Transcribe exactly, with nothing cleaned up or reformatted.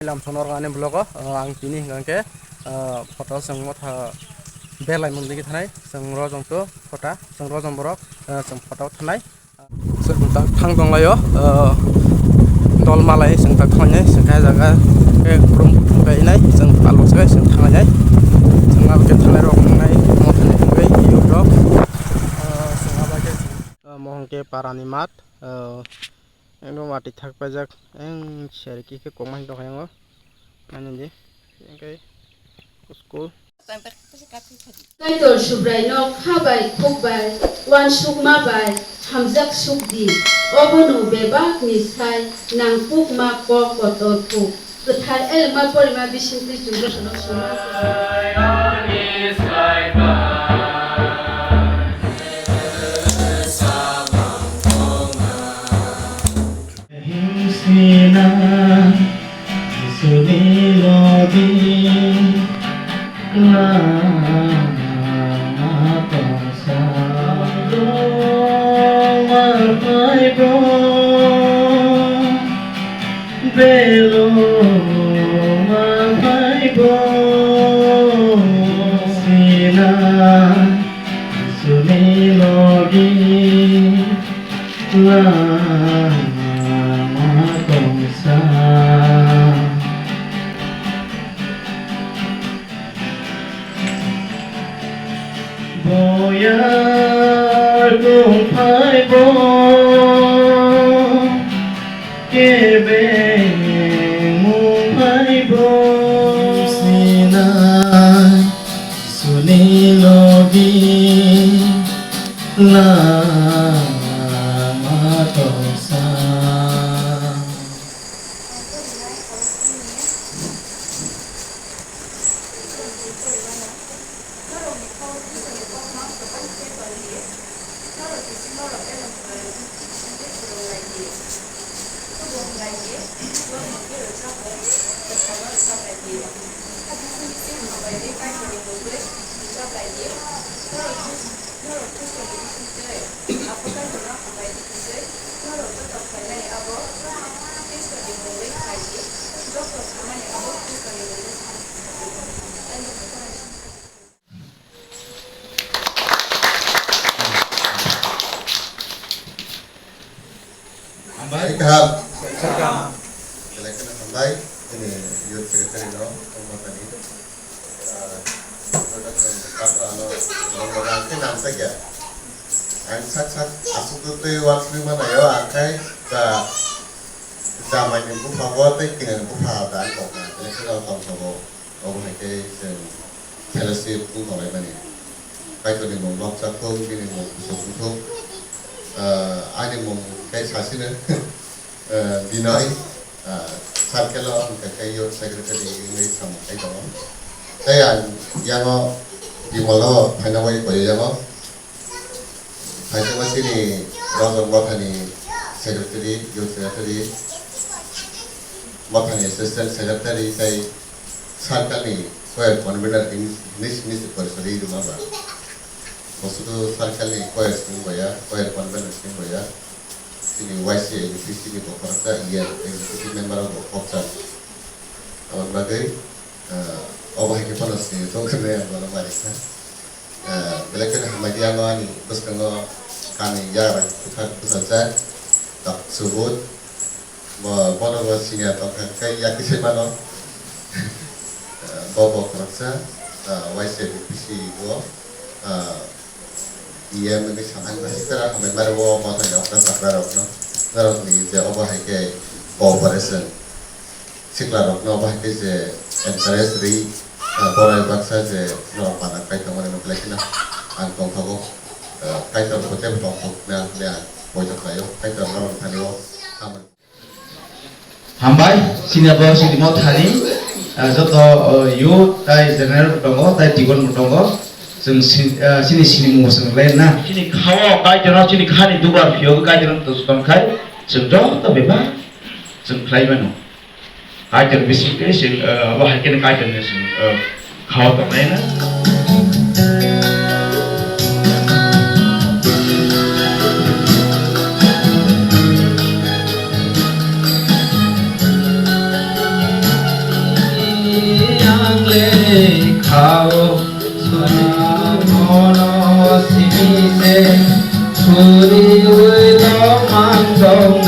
Lamsong norok ani vlog o, uh, ang tini hwnkha khe, uh, photo chwng motha belai mung digi thanai, chwng rojong to photo, chwng rojong borok, uh, chwng photo thanai. Chwng tak thang tonglaio, uh, dol malai chwng tak thangnai, chwng khe jaga khe khrum kainai, chwng palok se chwng thangnai, chwng abo khe thangnai rok wngnai, motha ni tongwi youth rok, uh, chwng abo khe, uh, mohon khe para ni mat, uh, Eno mati thak paijak, eng serki khe kokma tongkha yango. Ani di, engke school. Kaitor Subraino kha bai khuk bai uansukma bai hamjak suk di, obono bebakni sai nangkukma kok kotor kuk. Kwthar elma porima bisingtwi chwng jotono swnam. Himsina Jisuni logi lama tongsa. Roma phaibo. Beloma phaibo sina, Jisuni logi lama tongsa. Boyar tongphai bo kebeng mungphai bo sinai suni logi lama tongsa. Hambai. Hambai. Belai kheno hambai. Ini youth secretary no, Tongmotani. Ah, introduction patra no, nong baga ang khe namsa kya. Ang sak sak asuk tu tei wansri mana yo, ang khai da, da mai ni bupha bo tei kini ni bupha da ang kok na. Belai kheno tong thogo. Obo hai khe chwng fellowship wng tonglaimani. Kaitorni mung baksa thung, bini mung kuchuk wng thung. Ah, ani mung khe sasino, ah, Binoy, ah, circle o hwnkha khe youth secretary wngwi samung khai tongo. Tei ang yango Bimolo phaina bai koi yango. Phaisingma chini Rojong Mothani secretary, youth secretary, Mothani assistant secretary, tei circle ni choir convener hinwi simi se porisari rwma ba. Bo sudu circle ni choir simi boya, choir convener simi boya. Chini Y C A P C ni bo khoroksa, E M executive member bo khoroksa. Aboni bagwi, ah, obo hai khe phano sini tongkha nai ang bono mari kha. Ah, belai kheno hambai di ano ani bwskango kami yagra kwthar bwsajak, tak subut. Bo, bono bo senior tongkha khe yakti se mano. Ah, bo bo khoroksa, ah, Y C A P C o, ah, E M wngwi sanai bai sara hambai mari o mothani okra chakra rokno, norokni je obo hai khe cooperation. Sikla rokno bahai khe je encourage rwi, ah, borai baksa je norok bana khai tongmani belai kheno ang tongthogo, ah, Kaitor bo tebo tongthokna hwnwi ang poito khlaio, Kaitor norok thani o hambai. Hambai, sini bo sini mo thani, ah, joto, oh, youth tai general bo tongo, tai tibon bo tongo, chwng si-, ah, sini sini mo chwng le na. Sini khao Kaitor no, sini khani dubar phiyok Kaitor no to tong khai, chwng joto bebak chwng khlai mano. Kaitor bising twi se, eh, abo hai kheno Kaitor ni se, eh, khao tongnai na. Suriwi lomang tong